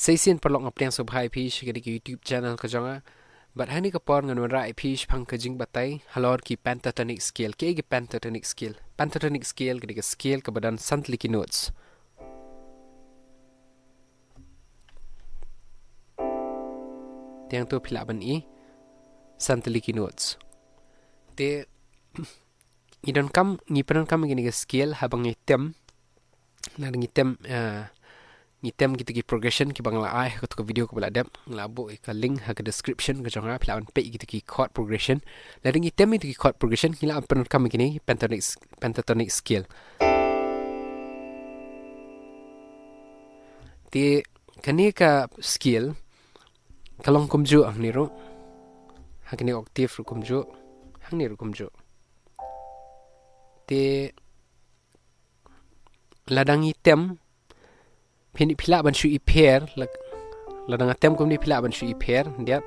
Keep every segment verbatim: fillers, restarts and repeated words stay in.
Te shisien paralok, nga pdiang sngewbha ïa phi sha kane ka YouTube channel ka jong nga. Bad ha kane ka por ngan wanrah ïa phi shaphang ka jingbatai halor ki pentatonic scale. Kiei ki pentatonic scale? Pentatonic scale ka dei ka scale kaba don san tylli ki notes. Te hangto phi lah ban i san tylli ki notes. Te ngi donkam, ngi pyndonkam ïa kane ka scale haba ngi tem, lada ngi tem, eh, ngi tem kita ki progression kiba nga la ai ha kato ka video kaba la dep, nga la buh ïa ka link ha ka description ka jong nga, phi lah ban peit ïa kita ki chord progression. Lada ngi tem ïa kita ki chord progression, ngi lah ban pyndonkam ïa kine pentatonic, pentatonic scale. Te kane ka scale ka long kumjuh hangne ruh. Ha kane ka octave ruh kumjuh. Hangne ruh kumjuh. Te lada ngi tem, phi, phi lah ban shu i pher, la-, lada nga tem kumne phi lah ban shu i pher, diat.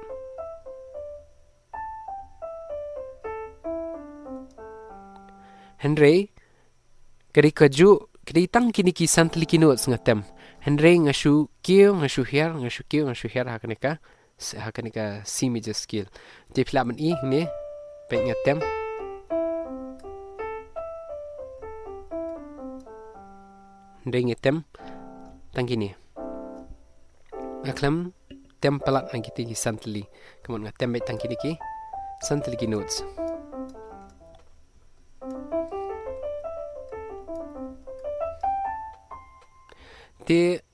Hynrei ka dei kajuh, ka dei tang kine ki san tylli ki notes nga tem. Hynrei nga shu kiew, nga shu hiar, nga shu kiew, nga shu hiar ha kane ka, ha kane ka C major scale. Te phi lah ban i hangne, peit nga tem. Hynrei nga tem tang kine. Nga khlem tem palat na kita ki san tylli. Ka mut nga tem beit tang kine ki san tylli ki notes. Te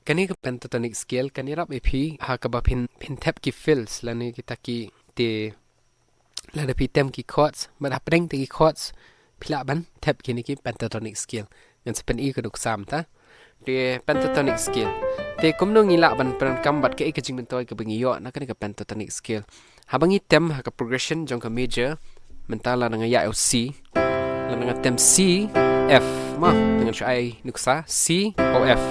kane ka pentatonic scale kan ïarap ïa phi ha kaba phin, phin thep ki fills lane kita ki, te lada phi tem ki chords, bad hapdeng kita ki chords phi lah ban thep kine ki pentatonic scale. Ngan sa pyni ka nuksa mynta. Te pentatonic scale, te kumno ngi lah ban pyndonkam bad kaei ka jingmyntoi kaba ngi ïoh na kane ka pentatonic scale? Haba ngi tem ha ka progression jong ka major, mynta lada nga ïaid ïa u C, lada nga tem C, F, mo, te ngan shu ai nuksa C, O, F.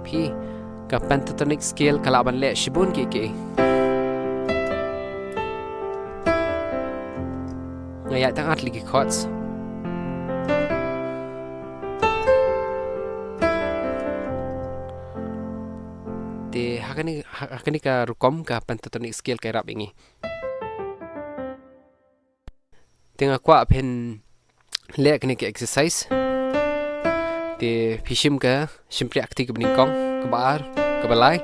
Phi, ka pentatonic scale ka lah ban leh shibun kiei kiei. Nga ïaid tang ar tylli ki chords. Te ha kane, ha, ha kane ka rukom ka pentatonic scale ka ïarap ïa ngi. Te nga kwah phin leh kane ka exercise. Te phi shim ka, shim pyrshah kti kaba nyngkong, kaba ar, kaba lai.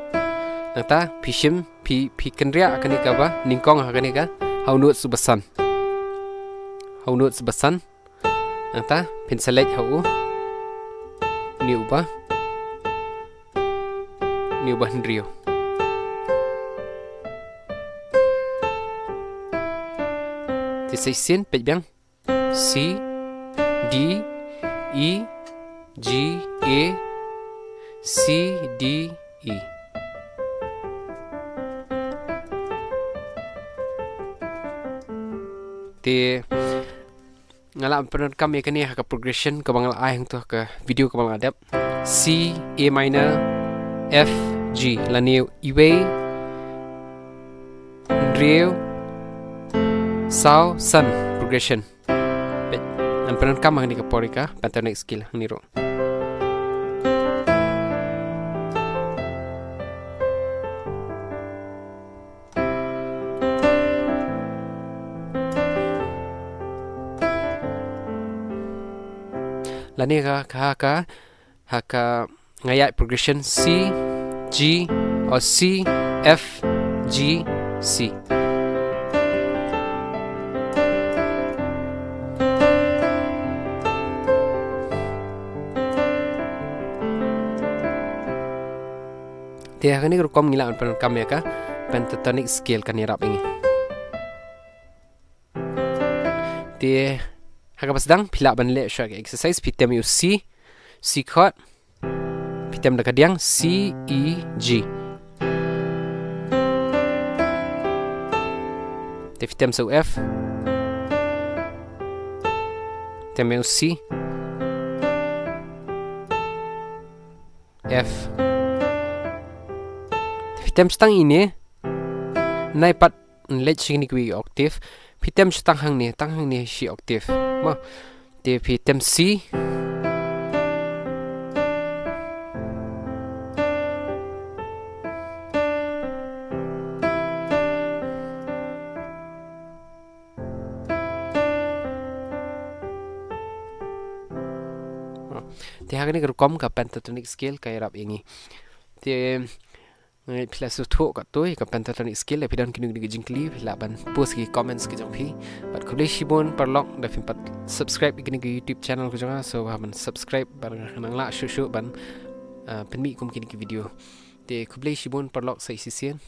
Nangta phi shim, phi, phi kynriah kane kaba nyngkong ha kane ka, ha u note uba san. Ha u note uba san. Nangta phin select ha u, une uba, une uba hynriew. Te sa shisien peit biang. C, D, E, G, A, C, D, E. Te nga lah ban pyndonkam ïa kane ha ka progression kaba nga la ai hangto ha ka video kaba nga la dep. C, A minor, F, G. Lane iwei, hynriew, saw, san progression. Peit, ngan pyndonkam hangne ka por ïa ka pentatonic scale hangne ruh. Lane ka, ka, ka, ha ka nga ïaid progression C, G, or C, F, G, C. Te ha kane ka rukom ngi lah ban pyndonkam ïa ka pentatonic scale, kan ïarap ïa ngi. Te ha kaba sdang phi lah ban leh shuwa ka exercise, phi tem ïa u C, C chord. Phi tem da ka diang C, E, G. Te phi tem sa u F. Tem ïa u C, F. Te phi tem sa tang ine. nai pat leit sha kine kiwei octave. Phi tem shu tang hangne, tang hangne shi octave. Mo. Te phi tem C. Te ha kane ka rukom ka pentatonic scale ka ïarap ïa ngi. Te, eh, phi la sngewthuh katto ïa ka pentatonic scale, phi don kino kino ki jingkylli phi lah ban post ki comments ki jong phi. Bad khublei shibun paralok da phi pat subscribe ïa kane ka YouTube channel ka jong nga, so ban subscribe bad nang lah shuh shuh ban, eh, pynmih kum kine ki video. Te khublei shibun paralok, sa shisien.